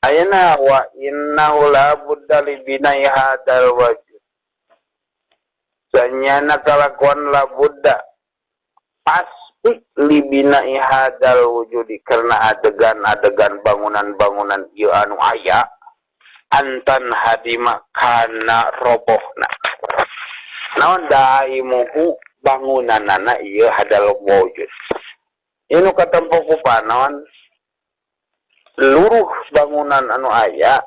Ayeuna wa innahu la budda li bina'i hadzal wajh. Sanyana kalakuan la budda pasti li bina'i hadzal wujudi karena adegan-adegan bangunan-bangunan ieu anu aya antan hadima kana robohna. Naon daimuhu bangunanana ieu hadal wujud. Ieu nu katempo ku panon seluruh bangunan anu aya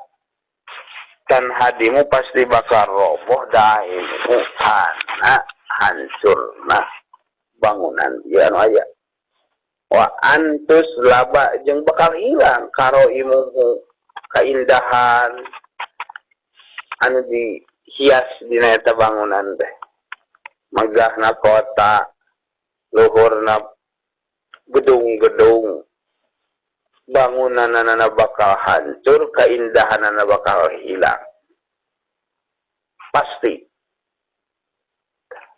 dan hadimu pasti bakal roboh daimu kana hancurna bangunan ieu anu aya. Wa antus laba jeung bakal hilang karoimuhu kaindahan anu dihias dina eta bangunan teh. Megahna kota, luhurna gedung-gedung, bangunanana bakal hancur, keindahanana bakal hilang. Pasti.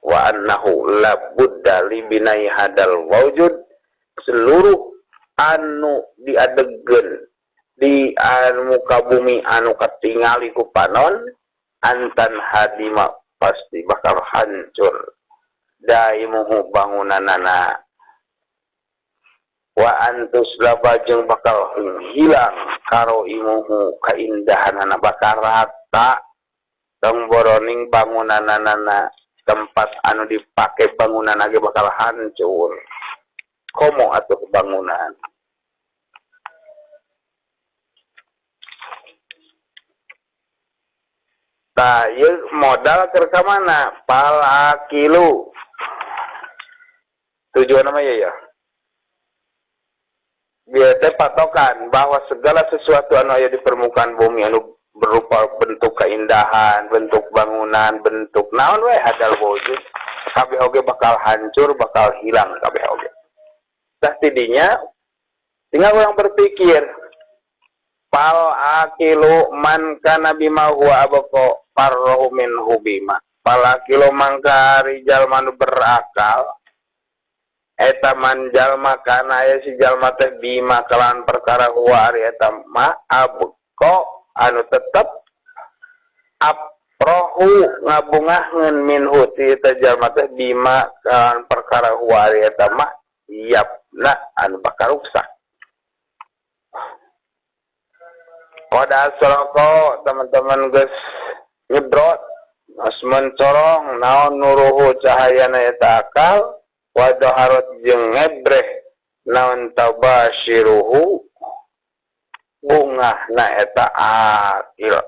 Wa annahu la budda li binai hadal wujud, seluruh anu diadegkeun di muka bumi anu katingali ku panon antan hadima pasti bakal hancur daimuhu bangunanana. Wa antus laba jeung bakal hilang karoimuhu kaindahanana bakal rata tong boroning bangunanana tempat anu dipake bangunan ge bakal hancur komo atuh bangunan. Tah ieu modal keur ka mana? Palakilu. Tujuan mah ieu ya. Biar teh patokan bahwa segala sesuatu anu aya di permukaan bumi anu berupa bentuk keindahan, bentuk bangunan, bentuk naon we hadal wujud, kabeh oge bakal hancur, bakal hilang kabeh oge. Tah tidinya tinggal urang berpikir pal akilu man kana bima huwa abqa farrahu minhu bima. Pal akilu mangka rijal manu berakal eta man jalma kana aya si jalma teh bima kalawan perkara huwa ari eta ma abqa anu tetep aprohu ngabungahkeun minhu ti eta jalma teh bima kalawan perkara huwa ari eta ma yapna anu bakal ruksak. Qad asraqa teman-teman geus nyebrot geus mencorong naon nuruhu cahayana eta akal wa daharat jeung ngebreh naon tabashiruhu bungahna eta akil.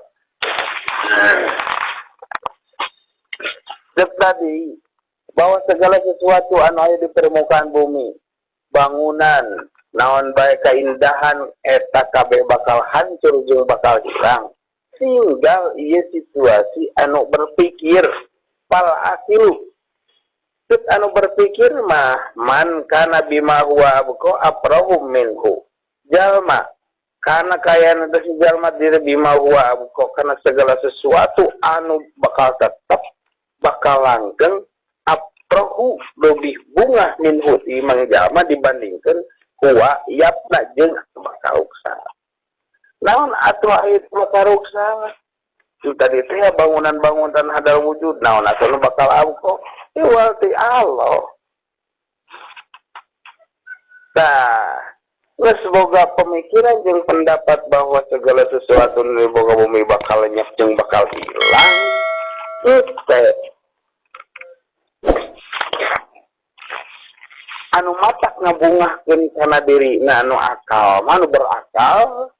Cek tadi bahwa segala sesuatu anu aya di permukaan bumi, bangunan naon bae keindahan eta kabeh bakal hancur jeung bakal hilang. Tinggal ieu situasi anu berpikir pal akilu. Teu anu berpikir mah man kana bima huwa abqa aprahu minhu. Jalma kana kayana teh si jalma diri bima huwa abqa kana segala sesuatu anu bakal tetep bakal langgeng aprahu leuwih bungah minhu ti mang jalma dibandingkeun huwa yapna jeung bakal ruksak. Naon atuh aya bakal ruksak? Itu tadi teh bangunan-bangunan hadal wujud naon atuh nu bakal abqa? Iwal ti Allah. Tah, geus boga pemikiran jeung pendapat bahwa segala sesuatu nu boga bumi bakal lenyap jeung bakal hilang. Teh anu matak ngabungahkeun kana dirina anu akal, anu berakal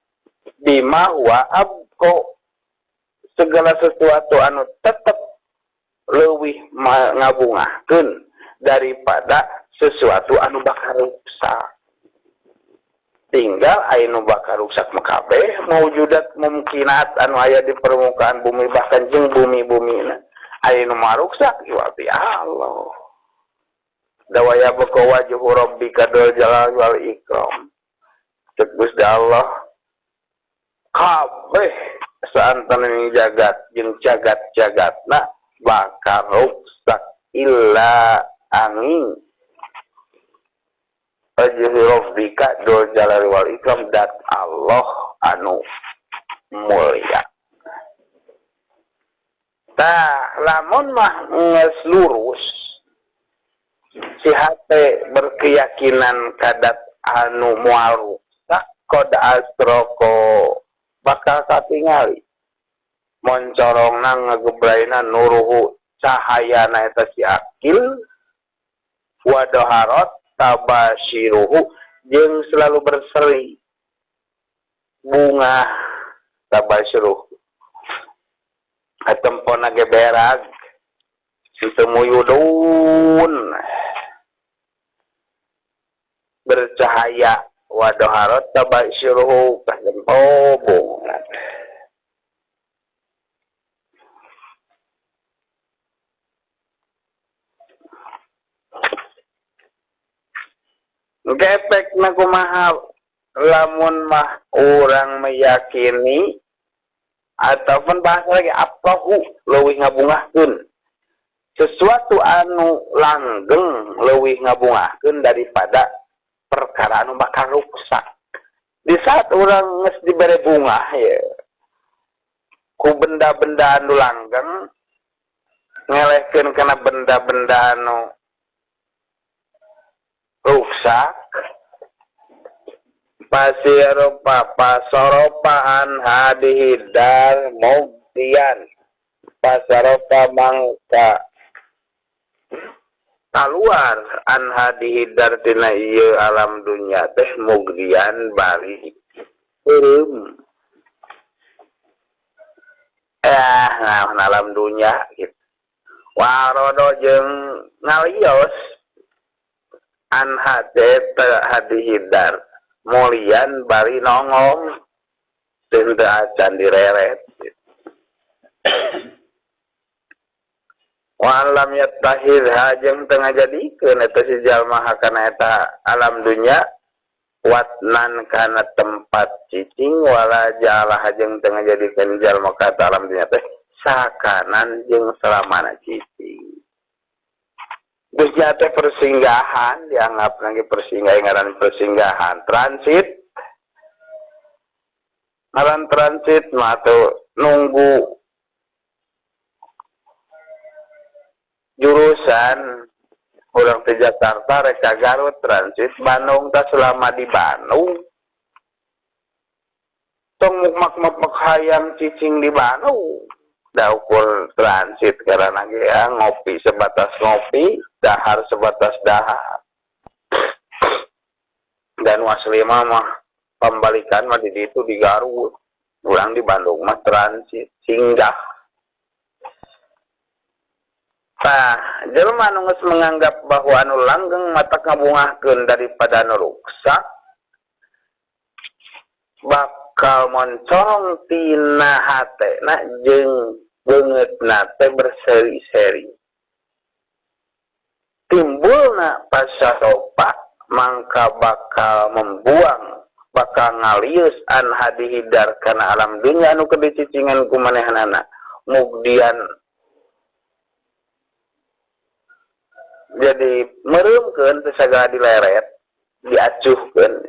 bima huwa abqa segala sesuatu anu tetep leuwih ngabungahkeun daripada sesuatu anu bakal rusak. Tinggal aya nu bakal rusak mah kabeh maujudat mumkinat anu aya di permukaan bumi bahkan jeung bumi-bumina aya nu maruksak ieu ti Allah. Dawaya baka wajhu rabbika dzul jalali wal ikram. Cek Gusti Allah kabeh saantana jagat jeung jagat-jagatna bakal ruksak illa angin wajhu rabbika dzul jalali wal ikram dat Allah anu Mulia. Tah lamun mah geus lurus si hate berkeyakinan kadat anu moal ruksak qad asroko bakal katingali moncorongna ngagebrayna nuruhu cahayana eta si akil wadoharot tabasyiruhu jeung selalu berseri bunga tabasyiruhu atempona ge berag teu muyudun bercahaya wadoharot tabasyiruhu katempo bunga. Efek na kumaha lamun mah urang meyakini ataupun bahasa lagi apahu leuwih ngabungahkeun sesuatu anu langgeng leuwih ngabungahkeun daripada perkara anu bakal ruksak. Di saat urang geus dibere bunga ya ku benda-benda anu langgeng ngelehkeun kana benda-benda anu ruksak pasiropa pasoropaan hadihidar mugdian pasaropa mangka kaluar an hadihidar tina ieu alam dunya teh mugdian bari eureum nah alam dunya gitu warodo jeung ngalios an hate hadihidar mulian bari nongong teu acan direret wa lam yattahidha jeung teu ngajadikeun eta si jalma hakana eta alam dunya watnan kana tempat cicing wala ja'ala jeung teu ngajadikeun jalma ka alam dunya teh sakanan jeung salamana cicing. Dunya teh persinggahan dianggap lagi persinggahan ngaran persinggahan transit ngaran transit mah tuh nunggu jurusan urang ke Jakarta rek ka Garut transit Bandung tah selama di Bandung tong mukmak-mukmak hayang cicing di Bandung da ukur transit karena ge ya, ngopi sebatas ngopi, dahar sebatas dahar. Dan asli mah pembalikan mah di ditu di Garut, urang di Bandung mah transit singgah. Tah, jelema anu geus menganggap bahwa anu langgeng matak ngabungahkeun daripada anu ruksak bakal moncorong tina hatena jeung beungeutna teh berseri-seri. Timbulna pasaropa mangka bakal membuang bakal ngalius an hadihidar kana alam dunya anu keur dicicingan ku manehanana mugdian jadi mereumkeun teu sagala dileret diacuhkeun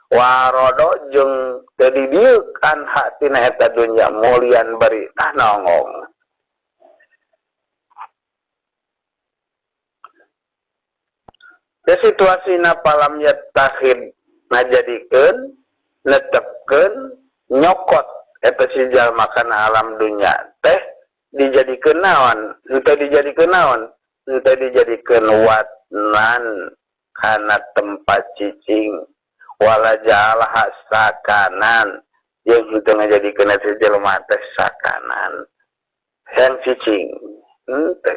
warodo jeung teu didieukan hatina eta dunya mulian bari tah nongong. Da situasina palam yattakhid ngajadikeun netepkeun nyokot eta si jalma kana alam dunya teh dijadikeun naon henteu dijadikeun naon henteu dijadikeun watnan kana tempat cicing wala ja'alaha sakanan jeung henteu ngajadikeun eta jelema teh sakanan hayang cicing henteu.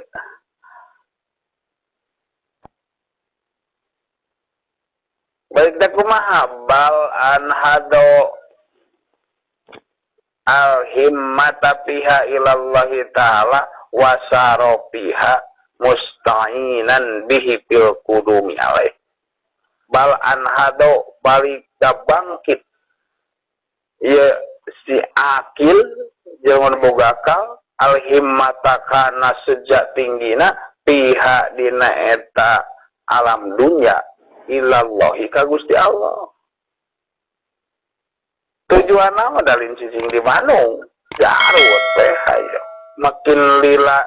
Baik da kumaha bal an hado al himmata fiha ilallahi ta'ala wasaro fiha musta'inan bihi fil qudumi alaih. Bal an hado balik bangkit ya si akil jelema boga akal al himmata kana sejak tinggina piha dina eta alam dunya ilallahi ka Gusti Allah. Tujuan mah dalin cicing di Bandung. Garut teh hayo. Makin lila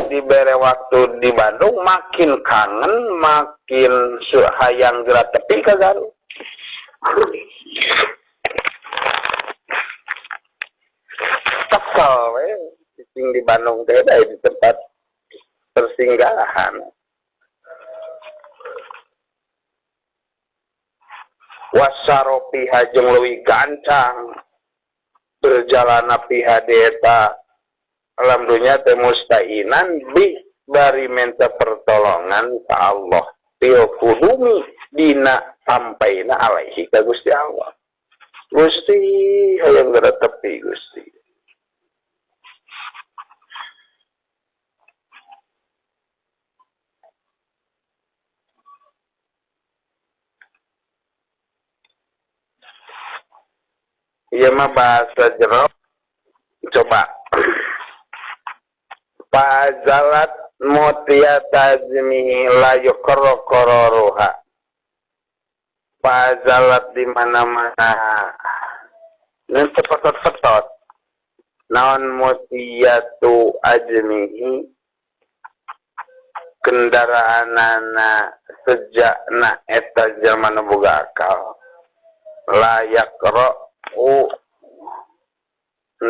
dibere waktu di Bandung, makin kangen, makin hayang geura tepi ka Garut. Kesel we cicing di Bandung teh di tempat persinggahan. Wasaropi hajeng leuwih gancang berjalan piha eta alam dunya teh mustainan bi bari minta pertolongan ka Allah fil qudumi dina sampaina alaihi ka Gusti Allah. Gusti hayang geura tepi Gusti. Ieu mah bahasa jero. Coba. Fazalat mutia tazmihi la yuqra qararuha. Fazalat di mana-mana. Nanti petot-petot. Naon mutiatu azmihi kendaraanana sejakna eta jalma nu boga akal. La yaqra u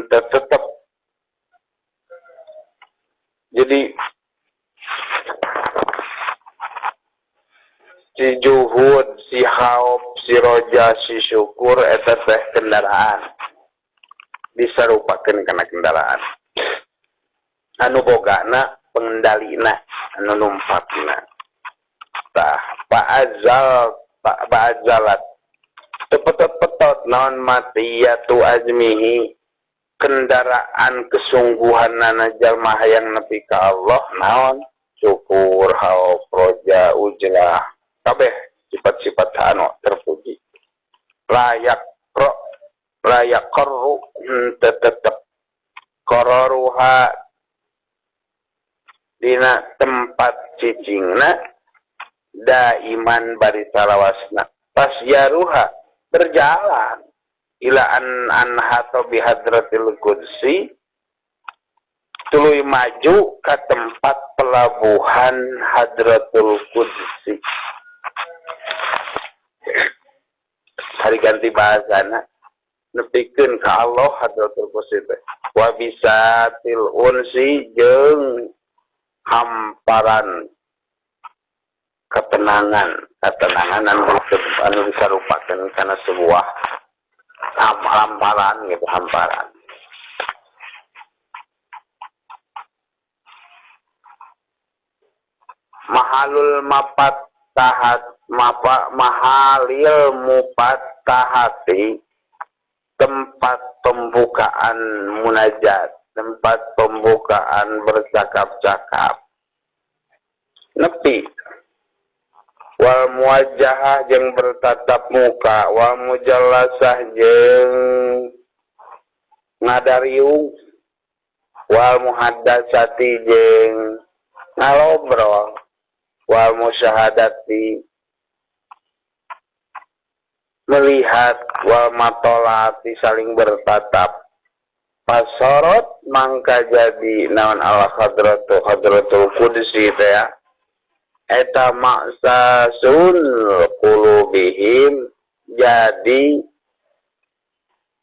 tetep. Jadi si juhud, si haub, si roja, si syukur eta teh kendaraan. Disarupakeun kana kendaraan. Anu bogana pengendalina, anu numpakna. Tah, fa'azal, fa'azalat. Tepetot-petot naon matiyatu azmihi kendaraan kesungguhan nana jalma hayang nepi ka Allah naon syukur hauf roja ujlah kabeh sifat-sifat anu terpuji layak ro layak qarru tetep qararuha dina tempat cicingna daiman bari salawasna pasyaruha berjalan ila an anhato bihadratil qudsi tuluy maju ke tempat pelabuhan Hadratul Qudsi. Hari ganti bahasana nepikeun ka Allah Hadratul Qudsi teh wa bisatil unsi jeung hamparan ketenangan, ketenangan anu disarupakeun kana sebuah hamparan gitu, hamparan. Mahalul mapat tahat mapa mahalil mupat tahati tempat pembukaan munajat, tempat pembukaan bercakap-cakap. Nepi wal muwajjahah jeung bertatap muka, wal mujallasah jeung ngadariung, wal muhaddasati jeung ngalobrol, wal musyahadati melihat, wal matolati saling bertatap. Pasorot mangka jadi naon al hadratu hadratul qudsi teh ya. Eta maksasun qulubihim jadi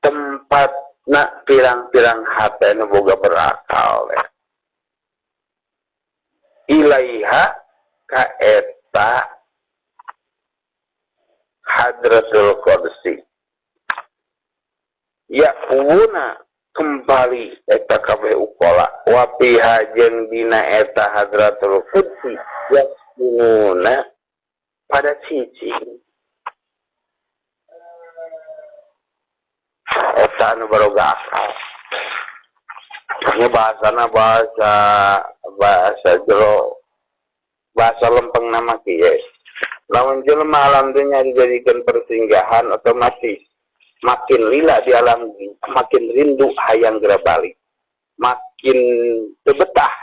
tempat nak pirang-pirang hate nu boga berakal teh. Ilaiha ka eta Hadratul Qudsi. Ya una kembali eta kabeh ukola wa piha jeung dina eta Hadratul Qudsi ya guna pada cicing. Eta anu baroga akal. Ini bahasana bahasa jero, bahasa lempeng nama kieu. Lamun jelema alam dunya dijadikan persinggahan otomatis makin lila di alam, makin rindu hayang geura balik, makin tebetah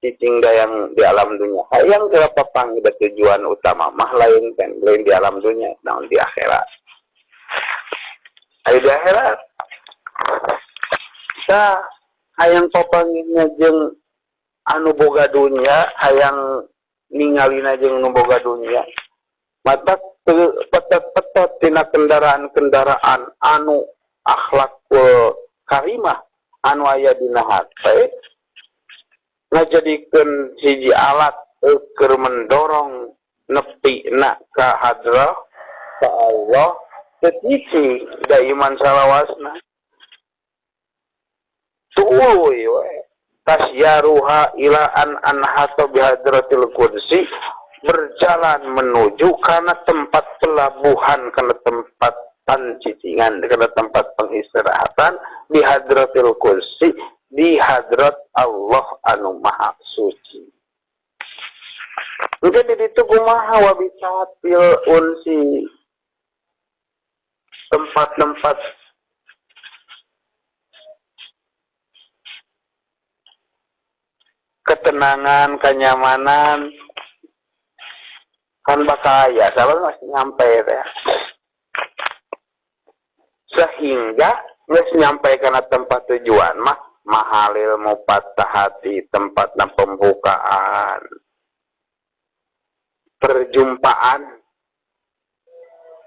cicing dayang di alam dunia. Hayang geura papang da tujuan utama mah lain kan, lain di alam dunia, naon di akhirat. Aya di akhirat. Tah hayang papanggihna jeung anu boga dunya, hayang ningalina jeung nu boga dunya. Mata petot-petot tina kendaraan-kendaraan anu akhlakul karimah anu aya dina hate ngajadikeun hiji alat keur mendorong nepi na ka hadrah ka Allah teu da iman salawasna tuluy we tasyaruha ila an anhata bihadratil qudsi, berjalan menuju karena tempat pelabuhan, karena tempat pancicingan, karena tempat pengistirahatan bihadratil qudsi, di hadrat Allah anu maha suci. Mungkin di ditu kumaha wabisatil unsi, tempat-tempat ketenangan, kenyamanan kan bakal aya, sahabat masih nyampe ya. Sehingga geus nyampe kana tempat tujuan mah mahalil mufattahati, tempatna pembukaan, perjumpaan,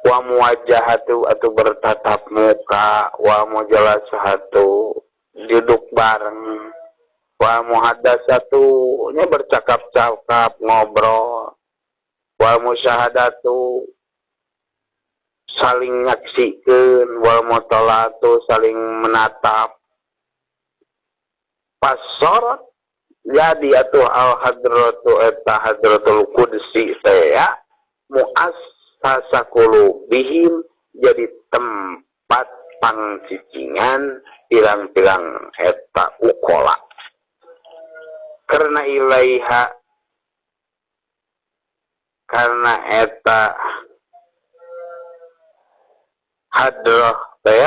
wa muwajjahatu atau bertatap muka, wa mujalasahatu duduk bareng, wa muhadasatu nya bercakap-cakap ngobrol, wa musyahadatu saling nyaksikeun, wal mutolatu saling menatap. Pasorot jadi atuh al hadratu eta hadratul qudsi teh ya muassasa qulubihim, jadi tempat pangcicingan pirang-pirang eta ukola. Karena ilaiha, karena eta hadrah teh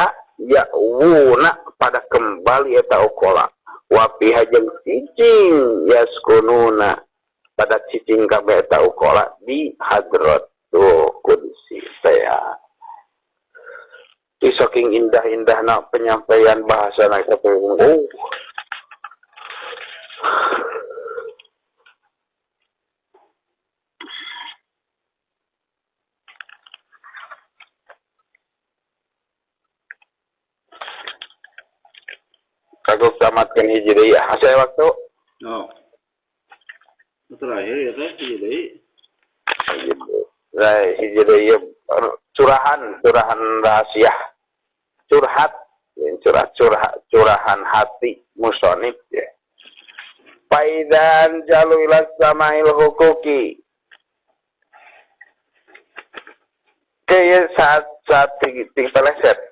ya wuna pada kembali eta ukola, wapiha jeung cicing yaskununa pada cicing kabeh eta ukola di hadratul qudsi teh. Di saking indah-indahna penyampaian bahasa na eta teh, oh. Kagok tamatkan hiji deui ya. Asa waktu? No. Terakhir ya teh hiji deui. Nah, hiji deui ya, curahan, curahan rahasia. Curhat, curhat, curhat, curahan hati musonib ya. Faidan jalu ila samail hukuki. Kaya saat tinggi peleset.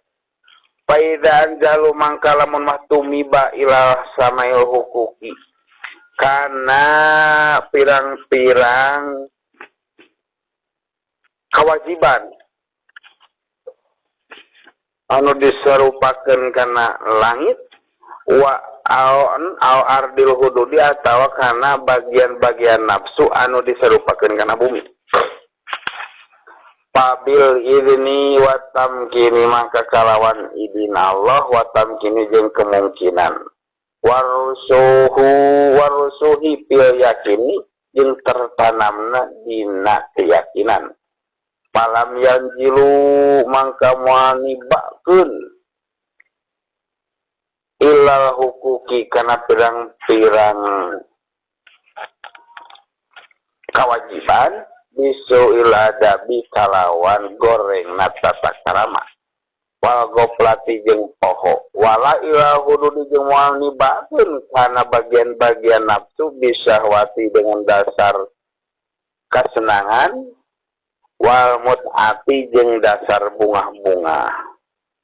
Faidan jalu mangka lamun mah tumiba ila samail hukuki. Karena pirang-pirang kewajiban anu diserupakeun kana langit wa au ardil hududi atawa kana bagian-bagian nafsu anu diserupakeun kana bumi. Pabil idni wa tamkini maka kalawan idin Allah wa tamkini jeung kemungkinan warusuhu warusuhi fil yakini jeung tertanamna dina keyakinan. Palam yanjilu mangka moal nibakeun ilal hukuki kana pirang-pirang kewajiban bisuil adabi kalawan goreng tata karama wal goplati jeung poho wala ila hududi jeung moal nibakeun kana bagian-bagian nafsu bisahwati dengan dasar kesenangan wal mut'ati jeung dasar bungah-bungah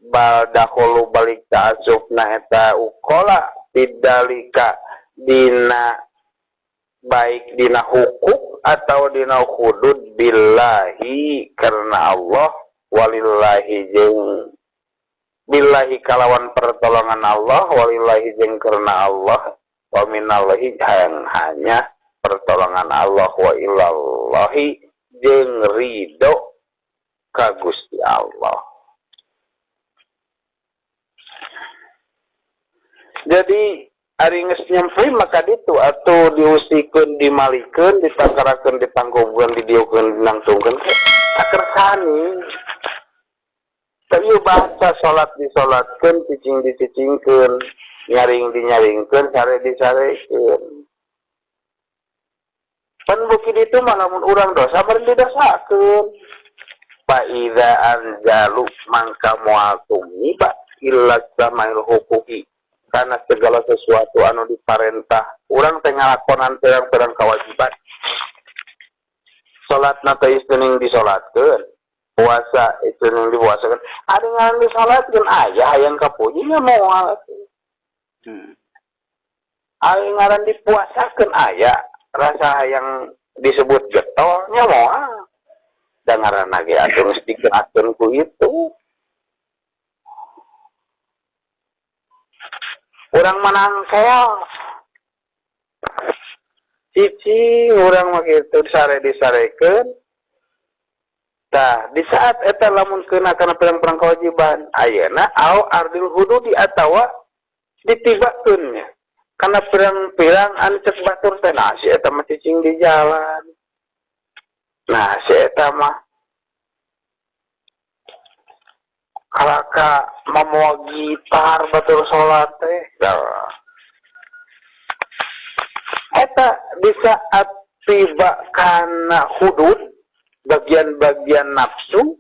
bal dahulu balik ta'asufna eta ukola bidalika dina baik dina hukuk atau dina hudud billahi karena Allah walillahi jeung billahi kalawan pertolongan Allah walillahi jeung karena Allah wa minallahi hanya pertolongan Allah wa ilallahi jeung ridho ka Gusti Allah. Jadi ari geus nyempri maka ditu atuh diusikeun, dimalikeun, ditangkarakeun, ditangkupkeun, didieukeun, dinangtungkeun sakersani. Tapi bahasa salat disolatkeun, cicing dicicingkeun, nyaring dinyaringkeun, sare disarekeun. Pan bukit itu mah lamun urang dosa meureun didosakeun. Fa idza anzalu mangka moal tumiba illa samail huquqi. Karena segala sesuatu anu diparentah urang teh ngalakonan pirang-pirang kewajiban. Salatna teh ieu disolatkeun, puasa itu yang dipuasakan, ada yang disolatkeun aya hayang kapuji nya moal. Aya ngaran dipuasakeun aya rasa hayang disebut getol nya moal. Da ngaranna ge atuh geus digerakkeun ku itu. Urang manangkel cicing urang mah kitu sare disarekeun. Tah di saat eta lamun keuna kana pirang-pirang kewajiban ayeuna au ardil hududi atawa ditibakeun nya kana pirang-pirang anu cek batur teh, nah si eta mah cicing di jalan, nah si eta mah kalaka mamoa gitar batur salat teh. Eta di saat tiba kana hudud bagian-bagian nafsu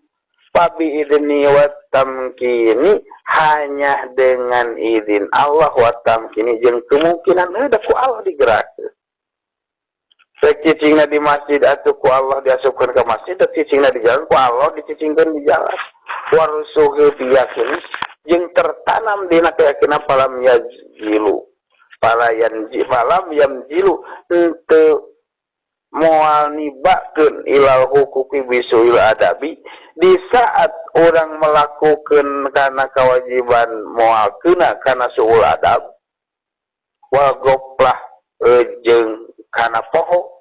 fabi idni wa tamkini, hanya dengan izin Allah wa tamkini jeung kemungkinan da ku Allah digerakkeun. Rek cicingna di masjid atuh ku Allah diasupkeun ka masjid, rek cicingna di jalan ku Allah dicicingkeun di jalan. Warusuhi biyakini jeung tertanam dina keyakinan falam yazjilu. Falayan falam yamjilu henteu moal nibakeun ilal huquqi bisuil adabi. Di saat orang melakukan kana kewajiban moal keuna kana suul adab wa goplah jeung kana poho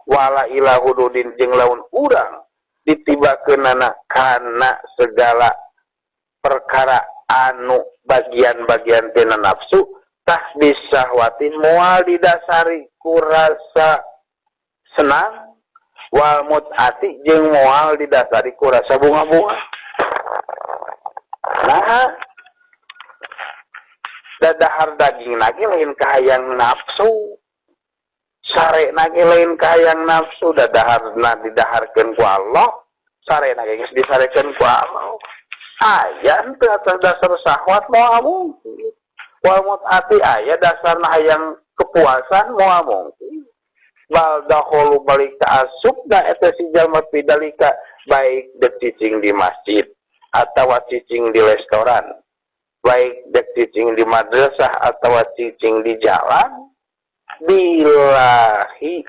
wala ila hududin jeung laun urang ditibakeunana kana segala perkara anu bagian-bagian tina nafsu tah bisahwatin moal didasari ku rasa senang wal mut'ati jeung moal didasari ku rasa bunga-bunga. Nah, dadahar daging lagi lain kahayang nafsu, sare lagi lain kahayang nafsu, dadaharna didaharkeun ku Allah, sare lagi geus disarekeun ku Allah. Aya henteu atas dasar syahwat moal mungkin. Wal mut'ati aya dasarna hayang kepuasan moal mungkin. Bal dahulu balik ka asupna eta si jalma pidalika baik dek cicing di masjid atawa cicing di restoran, baik dek cicing di madrasah atawa cicing di jalan, billahi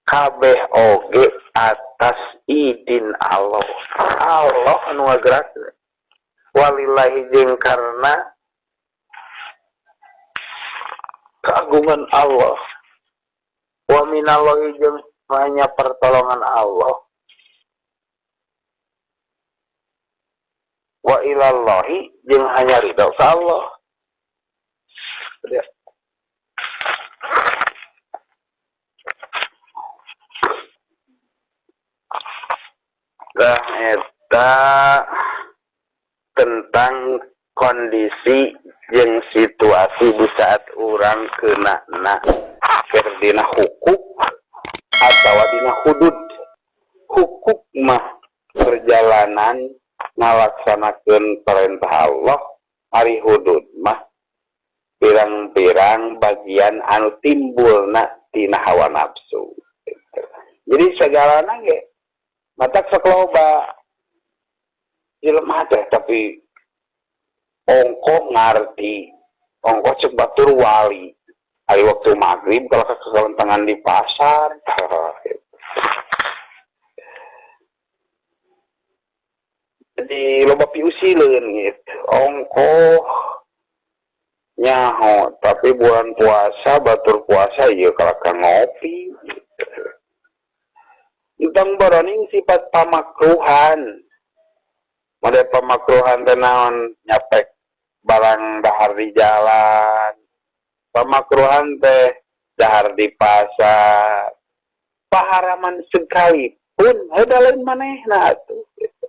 kabeh oge atas izin Allah. Allah anu ngagerakkeun. Walillahi jeung karena keagungan Allah. Wa minallahi jeung hanya pertolongan Allah. Wa ilallahi jeung hanya ridho ka Allah. Ya. Nah, eta tentang kondisi jeung situasi di saat urang kena na keur dina hukuk atawa dina hudud. Hukuk mah perjalanan ngalaksanakeun perintah Allah, ari hudud mah pirang-pirang bagian anu timbulna tina hawa nafsu. Jadi segalana ge matak sok loba jelema teh tapi ongkoh ngarti, ongkoh cek batur wali. Ari waktu maghrib kalau kekelentangan di pasar. Jadi loba piusileun gitu. Ongkoh nyaho, tapi bulan puasa batur puasa ieu kalaka ngopi gitu. Entong boroning sifat pamakruhan. Mode pamakruhan teh naon nyapek Barang dahar di jalan, pamakruhan teh dahar di pasar, paharaman sekalipun ada lain manehna atuh gitu.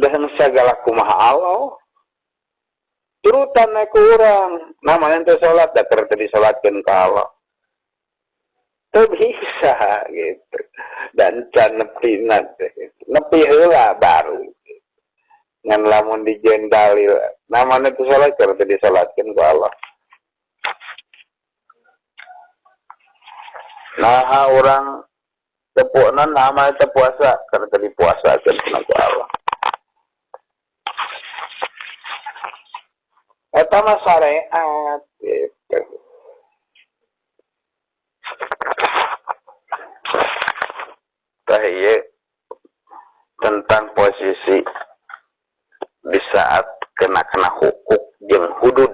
Dan segala kumaha Allah turutan ku urang namanya teh salat da keur teu disalatkeun ka Allah teu bisa gitu. Dan can nepina teh nepi heula baru ngan lamun dijieun dalil namanya teh salat keur teu disalatkeun ku Allah. Nah urang tepukna nama teh puasa keur teu dipuasakeun ku Allah. Eta mah syariat gitu. Tah ieu tentang posisi di saat kena-kena hukuk jeung hudud.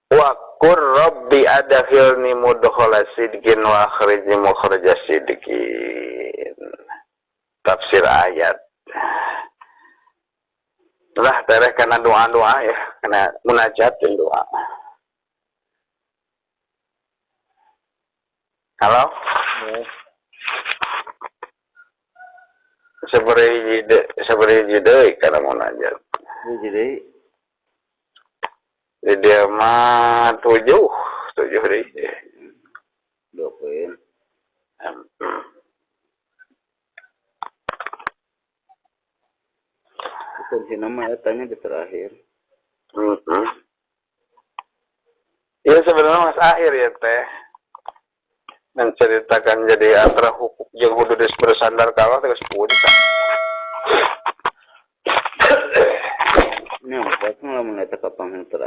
Wa qur rabbi adkhilni mudkhala sidqin wa akhrijni mukhraja sidqin. Tafsir ayat. Lah tereh karena doa-doa ya, karena munajat dan doa. Halo? Ya. Seperti deui karena munajat. Hiji deui. Di dia mah 7 deui. 2 poin. Kunci nama etanya di terakhir. Ya sebenarnya mas akhir ya teh menceritakan jadi antara hukum jeung hudud bersandar kalah terus puncak. Ini apa? Lamun eta kapangan terakhir.